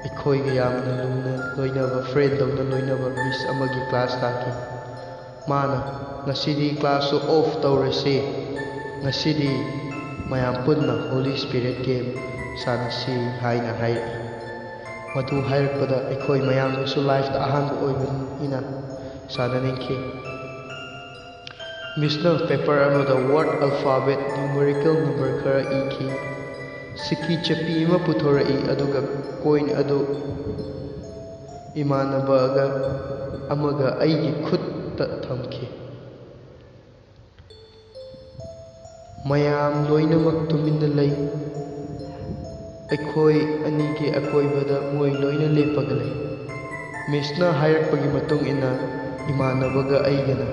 ꯑꯩꯈꯣꯏꯒ ꯌꯥꯝꯅ ꯂꯨꯅ ꯂꯣꯏꯅꯕ, ꯐ꯭ꯔꯦꯟꯗꯧꯅ ꯂꯣꯏꯅꯕ ꯃꯤꯁ ꯑꯃꯒꯤ ꯀ꯭ꯂꯥꯁ ꯂꯥꯛꯈꯤ꯫ ꯃꯥꯅ, "ꯉꯁꯤꯗꯤ ꯀ꯭ꯂꯥꯁꯁꯨ ꯑꯣꯐ ꯇꯧꯔꯁꯤ, ꯉꯁꯤꯗꯤ ꯃꯌꯥꯝ ꯄꯨꯟꯅ ꯍꯣꯂꯤ ꯁ꯭ꯄꯤꯔꯤꯠ ꯒꯦꯝ ꯁꯥꯟꯅꯁꯤ" ꯍꯥꯏꯅ ꯍꯥꯏꯔꯛꯏ꯫ ꯃꯗꯨ ꯍꯥꯏꯔꯛꯄꯗ ꯑꯩꯈꯣꯏ ꯃꯌꯥꯝꯗꯁꯨ ꯂꯥꯏꯐꯇ ꯑꯍꯥꯟꯕ ꯑꯣꯏꯕꯅꯤꯅ ꯁꯥꯟꯅꯅꯤꯡꯈꯤ꯫ ꯃꯤꯁꯅ ꯄꯦꯄꯔ ꯑꯃꯗ ꯋꯥꯔꯗ, ꯑꯜꯐꯥꯕꯦꯠ, ꯅ꯭ꯌꯨꯃꯔꯤꯀꯦꯜ ꯅꯝꯕꯔ ꯈꯔ ꯏꯈꯤ꯫ ꯁꯤꯀꯤ ꯆꯠꯄꯤ ꯑꯃ ꯄꯨꯊꯣꯔꯛꯏ, ꯑꯗꯨꯒ ꯀꯣꯏꯟ ꯑꯗꯨ ꯏꯃꯥꯟꯅꯕꯒ ꯑꯃꯒ ꯑꯩꯒꯤ ꯈꯨꯠꯇ ꯊꯝꯈꯤ꯫ ꯃꯌꯥꯝ ꯂꯣꯏꯅꯃꯛ ꯇꯨꯃꯤꯟꯅ ꯂꯩ꯫ ꯑꯩꯈꯣꯏ ꯑꯅꯤꯒꯤ ꯑꯀꯣꯏꯕꯗ ꯃꯣꯏ ꯂꯣꯏꯅ ꯂꯦꯞꯄꯒ ꯂꯩ꯫ ꯃꯤꯁꯅ ꯍꯥꯏꯔꯛꯄꯒꯤ ꯃꯇꯨꯡ ꯏꯟꯅ ꯏꯃꯥꯟꯅꯕꯒ ꯑꯩꯒꯅ,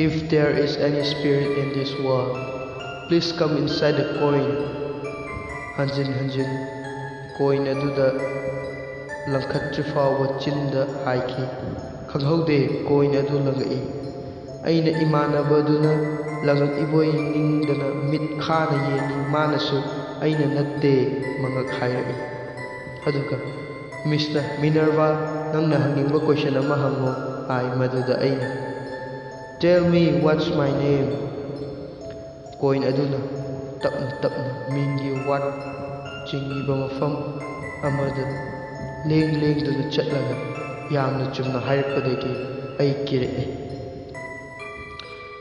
"If there is any spirit in this world, please come inside the coin." ꯍꯟꯖꯤꯟ ꯍꯟꯖꯤꯟ ꯀꯣꯏꯟ ꯑꯗꯨꯗ ꯂꯪꯈꯠꯇ꯭ꯔꯤ ꯐꯥꯎꯕ ꯆꯤꯟꯗ ꯍꯥꯏꯈꯤ꯫ ꯈꯪꯍꯧꯗꯦ, ꯀꯣꯏꯟ ꯑꯗꯨ ꯂꯪꯉꯛꯏ꯫ ꯑꯩꯅ ꯏꯃꯥꯟꯅꯕꯗꯨꯅ ꯂꯪꯉꯛꯏꯕꯣꯏ ꯅꯤꯡꯗꯅ ꯃꯤꯠ ꯈꯥꯅ ꯌꯦꯡꯉꯤ, ꯃꯥꯅꯁꯨ "ꯑꯩꯅ ꯅꯠꯇꯦ" ꯃꯉꯛ ꯍꯥꯏꯔꯛꯏ꯫ ꯑꯗꯨꯒ ꯃꯤꯁꯅ, "ꯃꯤꯅꯔꯚꯥ, ꯅꯪꯅ ꯍꯪꯅꯤꯡꯕ ꯀꯣꯏꯁꯟ ꯑꯃ ꯍꯪꯉꯣ" ꯍꯥꯏ꯫ ꯃꯗꯨꯗ ꯑꯩꯅ, "Tell me, what's my name?" Coin ꯑꯗꯨꯅ ꯇꯞꯅ ꯇꯞꯅ ꯃꯤꯡꯒꯤ ꯋꯥꯔꯗ ꯆꯤꯡꯉꯤꯕ ꯃꯐꯝ ꯑꯃꯗ ꯂꯦꯡ ꯂꯦꯡꯗꯨꯅ ꯆꯠꯂꯒ ꯌꯥꯝꯅ ꯆꯨꯝꯅ ꯍꯥꯏꯔꯛꯄꯗꯒꯤ ꯑꯩ ꯀꯤꯔꯛꯏ꯫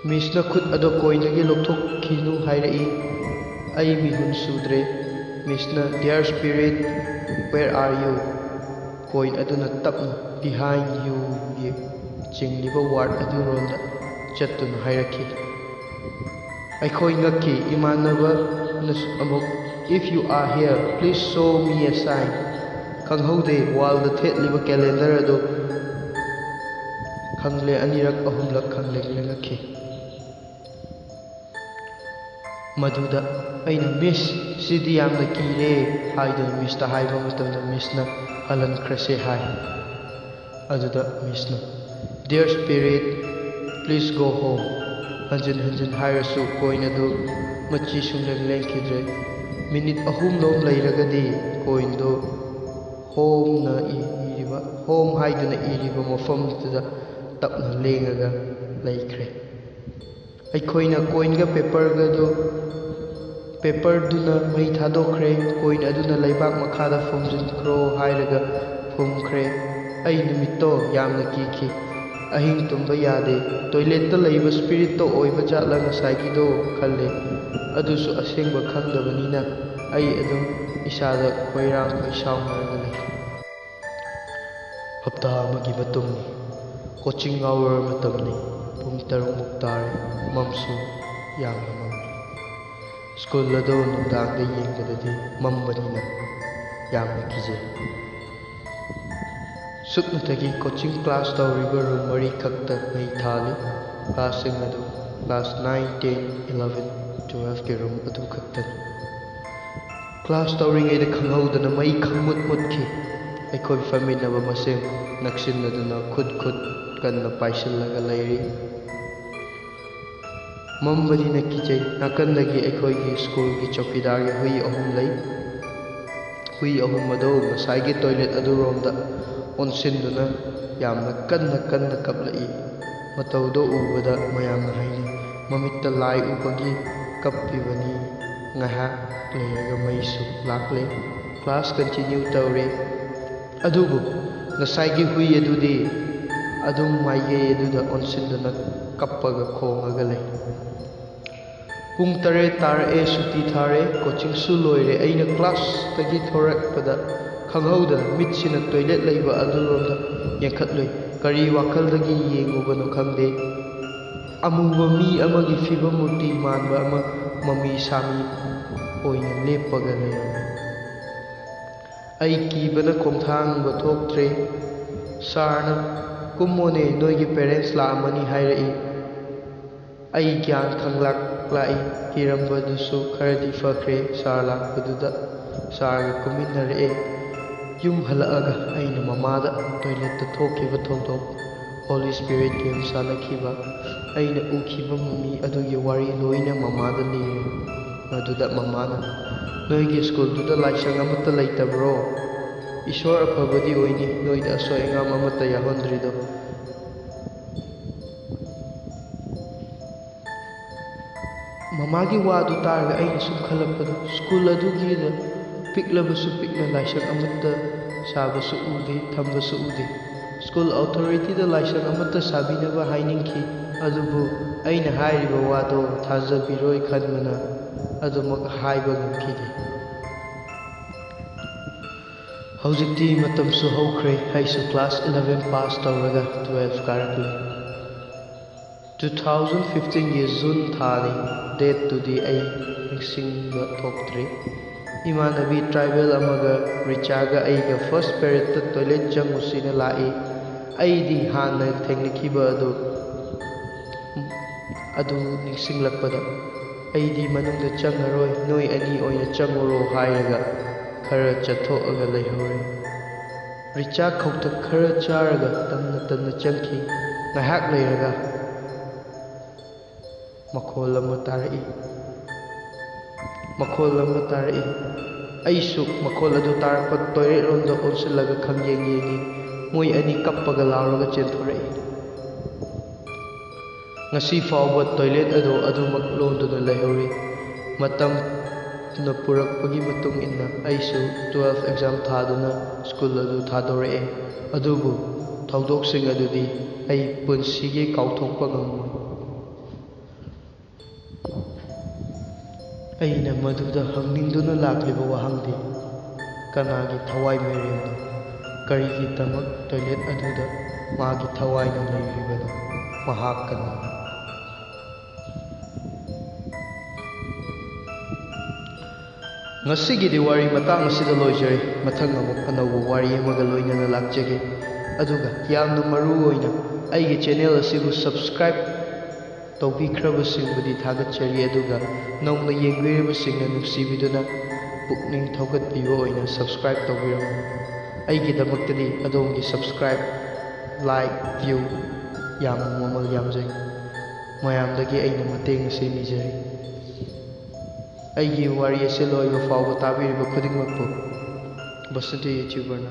ꯃꯤꯁꯅ ꯈꯨꯠ ꯑꯗꯨ ꯀꯣꯏꯟꯗꯒꯤ ꯂꯧꯊꯣꯛꯈꯤꯅꯨ ꯍꯥꯏꯔꯛꯏ꯫ ꯑꯩ ꯃꯤꯍꯨꯟ ꯁꯨꯗ꯭ꯔꯦ꯫ ꯃꯤꯁꯅ, "Dear spirit, where are you?" Coin ꯑꯗꯨꯅ ꯇꯞꯅ "Behind you"ꯒꯤ ꯆꯤꯡꯂꯤꯕ ꯋꯥꯔꯗ ꯑꯗꯨꯔꯣꯝꯗ ꯆꯠꯇꯨꯅ ꯍꯥꯏꯔꯛꯈꯤ꯫ ꯑꯩꯈꯣꯏ ꯉꯛꯈꯤ꯫ ꯏꯃꯥꯟꯅꯕꯅꯁꯨ ꯑꯃꯨꯛ, "If you are here, please show me a sign." ꯈꯪꯍꯧꯗꯦ, ꯋꯥꯜꯗ ꯊꯦꯠꯂꯤꯕ ꯀꯦꯂꯦꯟꯗꯔ ꯑꯗꯨ ꯈꯪꯂꯦ, ꯑꯅꯤꯔꯛ ꯑꯍꯨꯝꯂꯛ ꯈꯪꯂꯦ ꯂꯦꯡꯉꯛꯈꯤ꯫ ꯃꯗꯨꯗ ꯑꯩꯅ, "ꯃꯤꯁ, ꯁꯤꯗꯤ ꯌꯥꯝꯅ ꯀꯤꯔꯦ" ꯍꯥꯏꯗꯨꯅ ꯃꯤꯁꯇ ꯍꯥꯏꯕ ꯃꯇꯝꯗ ꯃꯤꯁꯅ "ꯍꯜꯍꯟꯈ꯭ꯔꯁꯦ" ꯍꯥꯏ꯫ ꯑꯗꯨꯗ ꯃꯤꯁꯅ, "Dear spirit, please go home." ꯍꯟꯖꯤꯟ ꯍꯟꯖꯤꯟ ꯍꯥꯏꯔꯁꯨ ꯀꯣꯏꯟ ꯑꯗꯨ ꯃꯆꯤ ꯁꯨꯡꯂꯦꯡ ꯂꯦꯡꯈꯤꯗ꯭ꯔꯦ꯫ ꯃꯤꯅꯤꯠ ꯑꯍꯨꯝꯂꯣꯝ ꯂꯩꯔꯒꯗꯤ ꯀꯣꯏꯟꯗꯨ "Home"ꯅ ꯏꯔꯤꯕ, "Home" ꯍꯥꯏꯗꯨꯅ ꯏꯔꯤꯕ ꯃꯐꯝꯗꯨꯗ ꯇꯞꯅ ꯂꯦꯡꯉꯒ ꯂꯩꯈ꯭ꯔꯦ꯫ ꯑꯩꯈꯣꯏꯅ ꯀꯣꯏꯟꯒ ꯄꯦꯄꯔꯒꯗꯨ, ꯄꯦꯄꯔꯗꯨꯅ ꯃꯩ ꯊꯥꯗꯣꯛꯈ꯭ꯔꯦ, ꯀꯣꯏꯟ ꯑꯗꯨꯅ "ꯂꯩꯕꯥꯛ ꯃꯈꯥꯗ ꯐꯨꯝꯖꯤꯟꯈ꯭ꯔꯣ" ꯍꯥꯏꯔꯒ ꯐꯨꯝꯈ꯭ꯔꯦ꯫ ꯑꯩ ꯅꯨꯃꯤꯠꯇꯣ ꯌꯥꯝꯅ ꯀꯤꯈꯤ꯫ ꯑꯍꯤꯡ ꯇꯨꯝꯕ ꯌꯥꯗꯦ꯫ ꯇꯣꯏꯂꯦꯠꯇ ꯂꯩꯕ ꯁ꯭ꯄꯤꯔꯤꯠꯇꯣ ꯑꯣꯏꯕ ꯖꯥꯠꯂ ꯉꯁꯥꯏꯒꯤꯗꯣ ꯈꯜꯂꯦ꯫ ꯑꯗꯨꯁꯨ ꯑꯁꯦꯡꯕ ꯈꯪꯗꯕꯅꯤꯅ ꯑꯩ ꯑꯗꯨꯝ ꯏꯁꯥꯗ ꯈꯣꯏꯔꯥꯡ ꯈꯣꯏꯁꯥꯎꯅꯔꯒ ꯂꯩ꯫ ꯍꯞꯇꯥ ꯑꯃꯒꯤ ꯃꯇꯨꯡꯅꯤ꯫ ꯀꯣꯆꯤꯡ ꯑꯋꯔ ꯃꯇꯝꯅꯤ꯫ ꯄꯨꯡ ꯇꯔꯨꯛꯃꯨꯛ ꯇꯥꯔꯦ꯫ ꯃꯝꯁꯨ ꯌꯥꯝꯅ ꯃꯝꯃꯤ꯫ ꯁ꯭ꯀꯨꯜ ꯑꯗꯨ ꯅꯨꯡꯗꯥꯡꯗ ꯌꯦꯡꯕꯗꯗꯤ ꯃꯝꯕꯅꯤꯅ ꯌꯥꯝꯅ ꯀꯤꯖꯩ꯫ ꯁꯨꯞꯅꯇꯒꯤ ꯀꯣꯆꯤꯡ ꯀ꯭ꯂꯥꯁ ꯇꯧꯔꯤꯕ ꯔꯨꯝ ꯃꯔꯤꯈꯛꯇ ꯃꯩ ꯊꯥꯜꯂꯤ꯫ ꯀ꯭ꯂꯥꯁꯁꯤꯡ ꯑꯗꯨ ꯀ꯭ꯂꯥꯁ ꯅꯥꯏꯟ, ꯇꯦꯟ, ꯏꯂꯚꯦꯟ, ꯇꯨꯋꯦꯜꯐꯀꯤ ꯔꯨꯝ ꯑꯗꯨ ꯈꯛꯇꯅꯤ꯫ ꯀ꯭ꯂꯥꯁ ꯇꯧꯔꯤꯉꯩꯗ ꯈꯪꯍꯧꯗꯅ ꯃꯩ ꯈꯪꯃꯨꯠ ꯃꯨꯠꯈꯤ꯫ ꯑꯩꯈꯣꯏ ꯐꯝꯃꯤꯟꯅꯕ ꯃꯁꯦꯟ ꯅꯛꯁꯤꯟꯅꯗꯨꯅ ꯈꯨꯠ ꯈꯨꯠ ꯀꯟꯅ ꯄꯥꯏꯁꯤꯜꯂꯒ ꯂꯩꯔꯤ꯫ ꯃꯝꯕꯅꯤꯅ ꯀꯤꯖꯩ꯫ ꯅꯥꯀꯟꯗꯒꯤ ꯑꯩꯈꯣꯏꯒꯤ ꯁ꯭ꯀꯨꯜꯒꯤ ꯆꯧꯀꯤꯗꯥꯔꯒꯤ ꯍꯨꯏ ꯑꯍꯨꯝ ꯂꯩ꯫ ꯍꯨꯏ ꯑꯍꯨꯝ ꯑꯗꯨ ꯉꯁꯥꯏꯒꯤ ꯇꯣꯏꯂꯦꯠ ꯑꯗꯨꯔꯣꯝꯗ ꯑꯣꯟꯁꯤꯟꯗꯨꯅ ꯌꯥꯝꯅ ꯀꯟꯅ ꯀꯟꯅ ꯀꯞꯂꯛꯏ꯫ ꯃꯇꯧꯗꯣ ꯎꯕꯗ ꯃꯌꯥꯝꯅ ꯍꯥꯏꯅꯩ, "ꯃꯃꯤꯠꯇ ꯂꯥꯏ ꯎꯕꯒꯤ ꯀꯞꯄꯤꯕꯅꯤ"꯫ ꯉꯥꯏꯍꯥꯛ ꯂꯩꯔꯒ ꯃꯩꯁꯨ ꯂꯥꯛꯂꯦ꯫ ꯀ꯭ꯂꯥꯁ ꯀꯟꯇꯤꯅ꯭ꯌꯨ ꯇꯧꯔꯦ꯫ ꯑꯗꯨꯕꯨ ꯉꯁꯥꯏꯒꯤ ꯍꯨꯏ ꯑꯗꯨꯗꯤ ꯑꯗꯨꯝ ꯃꯥꯏꯀꯩ ꯑꯗꯨꯗ ꯑꯣꯟꯁꯤꯟꯗꯨꯅ ꯀꯞꯄꯒ ꯈꯣꯡꯉꯒ ꯂꯩ꯫ ꯄꯨꯡ ꯇꯔꯦꯠ ꯇꯥꯔꯛꯑꯦ, ꯁꯨꯇꯤ ꯊꯥꯔꯦ, ꯀꯣꯆꯤꯡꯁꯨ ꯂꯣꯏꯔꯦ꯫ ꯑꯩꯅ ꯀ꯭ꯂꯥꯁꯇꯒꯤ ꯊꯣꯔꯛꯄꯗ ꯈꯪꯍꯧꯗꯅ ꯃꯤꯠꯁꯤꯅ ꯇꯣꯏꯂꯦꯠ ꯂꯩꯕ ꯑꯗꯨꯔꯣꯝꯗ ꯌꯦꯡꯈꯠꯂꯨꯏ꯫ ꯀꯔꯤ ꯋꯥꯈꯜꯗꯒꯤ ꯌꯦꯡꯉꯨꯕꯅꯣ ꯈꯪꯗꯦ, ꯑꯃꯨꯕ ꯃꯤ ꯑꯃꯒꯤ ꯐꯤꯕꯝ ꯃꯨꯔꯇꯤ ꯃꯥꯟꯕ ꯑꯃ ꯃꯃꯤ ꯁꯥꯃꯤ ꯑꯣꯏꯅ ꯂꯦꯞꯄꯒ ꯂꯩꯔꯝꯃꯤ꯫ ꯑꯩ ꯀꯤꯕꯅ ꯈꯣꯡꯊꯥꯡꯕ ꯊꯣꯛꯇ꯭ꯔꯦ꯫ ꯁꯥꯔꯅ, "ꯀꯨꯝꯃꯣꯅꯦ, ꯅꯣꯏꯒꯤ ꯄꯦꯔꯦꯟꯁ ꯂꯥꯛꯑꯝꯃꯅꯤ" ꯍꯥꯏꯔꯛꯏ꯫ ꯑꯩ ꯒ꯭ꯌꯥꯟ ꯈꯪꯂꯥꯛ ꯂꯥꯛꯏ꯫ ꯀꯤꯔꯝꯕꯗꯨꯁꯨ ꯈꯔꯗꯤ ꯐꯈ꯭ꯔꯦ ꯁꯥꯔ ꯂꯥꯛꯄꯗꯨꯗ꯫ ꯁꯥꯔꯒ ꯀꯨꯝꯃꯤꯟꯅꯔꯛꯑꯦ꯫ ꯌꯨꯝ ꯍꯜꯂꯛꯑꯒ ꯑꯩꯅ ꯃꯃꯥꯗ ꯇꯣꯏꯂꯦꯠꯇ ꯊꯣꯛꯈꯤꯕ ꯊꯧꯗꯣꯛ, ꯍꯣꯂꯤ ꯁ꯭ꯄꯤꯔꯤꯠ ꯒꯦꯝ ꯁꯥꯟꯅꯈꯤꯕ, ꯑꯩꯅ ꯎꯈꯤꯕ ꯃꯃꯤ ꯑꯗꯨꯒꯤ ꯋꯥꯔꯤ ꯂꯣꯏꯅ ꯃꯃꯥꯗ ꯂꯤꯔꯦ꯫ ꯃꯗꯨꯗ ꯃꯃꯥꯅ, "ꯅꯣꯏꯒꯤ ꯁ꯭ꯀꯨꯜꯗꯨꯗ ꯂꯥꯏꯁꯪ ꯑꯃꯠꯇ ꯂꯩꯇꯕ꯭ꯔꯣ? ꯏꯁꯣꯔ ꯑꯐꯕꯗꯤ ꯑꯣꯏꯅꯤ, ꯅꯣꯏꯗ ꯑꯁꯣꯏ ꯑꯉꯥꯝ ꯑꯃꯠꯇ ꯌꯥꯎꯍꯟꯗ꯭ꯔꯤꯗꯣ"꯫ ꯃꯃꯥꯒꯤ ꯋꯥꯗꯨ ꯇꯥꯔꯒ ꯑꯩꯅ ꯁꯨꯝ ꯈꯜꯂꯛꯄꯗ, ꯁ꯭ꯀꯨꯜ ꯑꯗꯨꯒꯤꯗ ꯄꯤꯛꯂꯕꯁꯨ ꯄꯤꯛꯅ ꯂꯥꯏꯁꯪ ꯑꯃꯠꯇ ꯁꯥꯕꯁꯨ ꯎꯗꯦ, ꯊꯝꯕꯁꯨ ꯎꯗꯦ꯫ ꯁ꯭ꯀꯨꯜ ꯑꯣꯊꯣꯔꯤꯇꯤꯗ ꯂꯥꯏꯁꯪ ꯑꯃꯠꯇ ꯁꯥꯕꯤꯅꯕ ꯍꯥꯏꯅꯤꯡꯈꯤ, ꯑꯗꯨꯕꯨ ꯑꯩꯅ ꯍꯥꯏꯔꯤꯕ ꯋꯥꯗꯣ ꯊꯥꯖꯕꯤꯔꯣꯏ ꯈꯟꯕꯅ ꯑꯗꯨꯃꯛ ꯍꯥꯏꯕ ꯉꯝꯈꯤꯗꯦ꯫ ꯍꯧꯖꯤꯛꯇꯤ ꯃꯇꯝꯁꯨ ꯍꯧꯈ꯭ꯔꯦ, ꯑꯩꯁꯨ ꯀ꯭ꯂꯥꯁ ꯏꯂꯚꯦꯟ ꯄꯥꯁ ꯇꯧꯔꯒ ꯇꯨꯋꯦꯜꯐ ꯀꯥꯔꯛꯂꯦ꯫ ꯇꯨ ꯊꯥꯎꯖꯟ ꯐꯤꯐꯇꯤꯟꯒꯤ ꯖꯨꯟ ꯊꯥꯅꯤ꯫ ꯗꯦꯠꯇꯨꯗꯤ ꯑꯩ ꯅꯤꯡꯁꯤꯡꯕ ꯊꯣꯛꯇ꯭ꯔꯦ꯫ ꯏꯃꯥꯟꯅꯕꯤ ꯇ꯭ꯔꯥꯏꯕꯦꯜ ꯑꯃꯒ ꯔꯤꯆꯥꯒ ꯑꯩꯒ ꯐꯥꯔꯁ ꯄꯦꯔꯦꯠꯇ ꯇꯣꯏꯂꯦꯠ ꯆꯪꯉꯨꯁꯤꯅ ꯂꯥꯛꯏ꯫ ꯑꯩꯗꯤ ꯍꯥꯟꯅ ꯊꯦꯡꯅꯈꯤꯕ ꯑꯗꯨ, ꯑꯗꯨ ꯅꯤꯡꯁꯤꯡꯂꯛꯄꯗ ꯑꯩꯗꯤ ꯃꯅꯨꯡꯗ ꯆꯪꯉꯔꯣꯏ, ꯅꯣꯏ ꯑꯅꯤ ꯑꯣꯏꯅ ꯆꯪꯉꯨꯔꯣ ꯍꯥꯏꯔꯒ ꯈꯔ ꯆꯠꯊꯣꯛꯑꯒ ꯂꯩꯍꯧꯔꯦ꯫ ꯔꯤꯆꯥ ꯈꯧꯇꯛ ꯈꯔ ꯆꯥꯔꯒ ꯇꯟꯅ ꯇꯟꯅ ꯆꯪꯈꯤ꯫ ꯉꯥꯏꯍꯥꯛ ꯂꯩꯔꯒ ꯃꯈꯣꯜ ꯑꯃ ꯇꯥꯔꯛꯏ꯫ ꯃꯈꯣꯜ ꯑꯃ ꯇꯥꯔꯛꯏ꯫ ꯑꯩꯁꯨ ꯃꯈꯣꯜ ꯑꯗꯨ ꯇꯥꯔꯛꯄ ꯇꯣꯏꯂꯦꯠ ꯔꯣꯝꯗ ꯑꯣꯟꯁꯤꯜꯂꯒ ꯈꯪꯌꯦꯡ ꯌꯦꯡꯉꯤ꯫ ꯃꯣꯏ ꯑꯅꯤ ꯀꯞꯄꯒ ꯂꯥꯎꯔꯒ ꯆꯦꯟꯊꯣꯔꯛꯏ꯫ ꯉꯁꯤ ꯐꯥꯎꯕ ꯇꯣꯏꯂꯦꯠ ꯑꯗꯨ ꯑꯗꯨꯃꯛ ꯂꯣꯟꯗꯨꯅ ꯂꯩꯍꯧꯔꯤ꯫ ꯃꯇꯝꯅ ꯄꯨꯔꯛꯄꯒꯤ ꯃꯇꯨꯡ ꯏꯟꯅ ꯑꯩꯁꯨ ꯇꯨꯋꯦꯜꯐ ꯑꯦꯛꯖꯥꯝ ꯊꯥꯗꯨꯅ ꯁ꯭ꯀꯨꯜ ꯑꯗꯨ ꯊꯥꯗꯣꯔꯛꯑꯦ꯫ ꯑꯗꯨꯕꯨ ꯊꯧꯗꯣꯛꯁꯤꯡ ꯑꯗꯨꯗꯤ ꯑꯩ ꯄꯨꯟꯁꯤꯒꯤ ꯀꯥꯎꯊꯣꯛꯄ ꯉꯝꯃꯣꯏ꯫ ꯑꯩꯅ ꯃꯗꯨꯗ ꯍꯪꯅꯤꯡꯗꯨꯅ ꯂꯥꯛꯂꯤꯕ ꯋꯥꯍꯪꯗꯤ, ꯀꯅꯥꯒꯤ ꯊꯋꯥꯏ ꯃꯤꯔꯦꯜꯅꯣ? ꯀꯔꯤꯒꯤꯗꯃꯛ ꯇꯣꯏꯂꯦꯠ ꯑꯗꯨꯗ ꯃꯥꯒꯤ ꯊꯋꯥꯏꯅ ꯂꯩꯔꯤꯕꯅꯣ? ꯃꯍꯥꯛ ꯀꯅꯥꯅꯣ? ꯉꯁꯤꯒꯤꯗꯤ ꯋꯥꯔꯤ ꯃꯇꯥꯡ ꯑꯁꯤꯗ ꯂꯣꯏꯖꯔꯦ꯫ ꯃꯊꯪ ꯑꯃꯨꯛ ꯑꯅꯧꯕ ꯋꯥꯔꯤ ꯑꯃꯒ ꯂꯣꯏꯅꯅ ꯂꯥꯛꯆꯒꯦ꯫ ꯑꯗꯨꯒ ꯌꯥꯝꯅ ꯃꯔꯨ ꯑꯣꯏꯅ ꯑꯩꯒꯤ ꯆꯦꯅꯦꯜ ꯑꯁꯤꯕꯨ ꯁꯕꯁꯀ꯭ꯔꯥꯏꯕ ꯇꯧꯕꯤꯈ꯭ꯔꯕꯁꯤꯡꯕꯨꯗꯤ ꯊꯥꯒꯠꯆꯔꯤ, ꯑꯗꯨꯒ ꯅꯧꯅ ꯌꯦꯡꯕꯤꯔꯤꯕꯁꯤꯡꯅ ꯅꯨꯡꯁꯤꯕꯤꯗꯨꯅ ꯄꯨꯛꯅꯤꯡ ꯊꯧꯒꯠꯄꯤꯕ ꯑꯣꯏꯅ ꯁꯕꯁꯀ꯭ꯔꯥꯏꯕ ꯇꯧꯕꯤꯔꯝꯃꯨ꯫ ꯑꯩꯒꯤꯗꯃꯛꯇꯗꯤ ꯑꯗꯣꯝꯒꯤ ꯁꯕꯁꯀ꯭ꯔꯥꯏꯕ, ꯂꯥꯏꯛ, ꯚ꯭ꯌꯨ ꯌꯥꯝꯅ ꯃꯃꯜ ꯌꯥꯝꯖꯩ꯫ ꯃꯌꯥꯝꯗꯒꯤ ꯑꯩꯅ ꯃꯇꯦꯡ ꯑꯁꯤ ꯅꯤꯖꯔꯤ꯫ ꯑꯩꯒꯤ ꯋꯥꯔꯤ ꯑꯁꯤ ꯂꯣꯏꯕ ꯐꯥꯎꯕ ꯇꯥꯕꯤꯔꯤꯕ ꯈꯨꯗꯤꯡꯃꯛꯄꯨ ꯕꯁꯟꯇꯤ ꯌꯨꯇ꯭ꯌꯨꯕꯔꯅ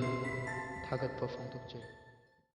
ꯊꯥꯒꯠꯄ ꯐꯣꯡꯗꯣꯛꯆꯔꯤ꯫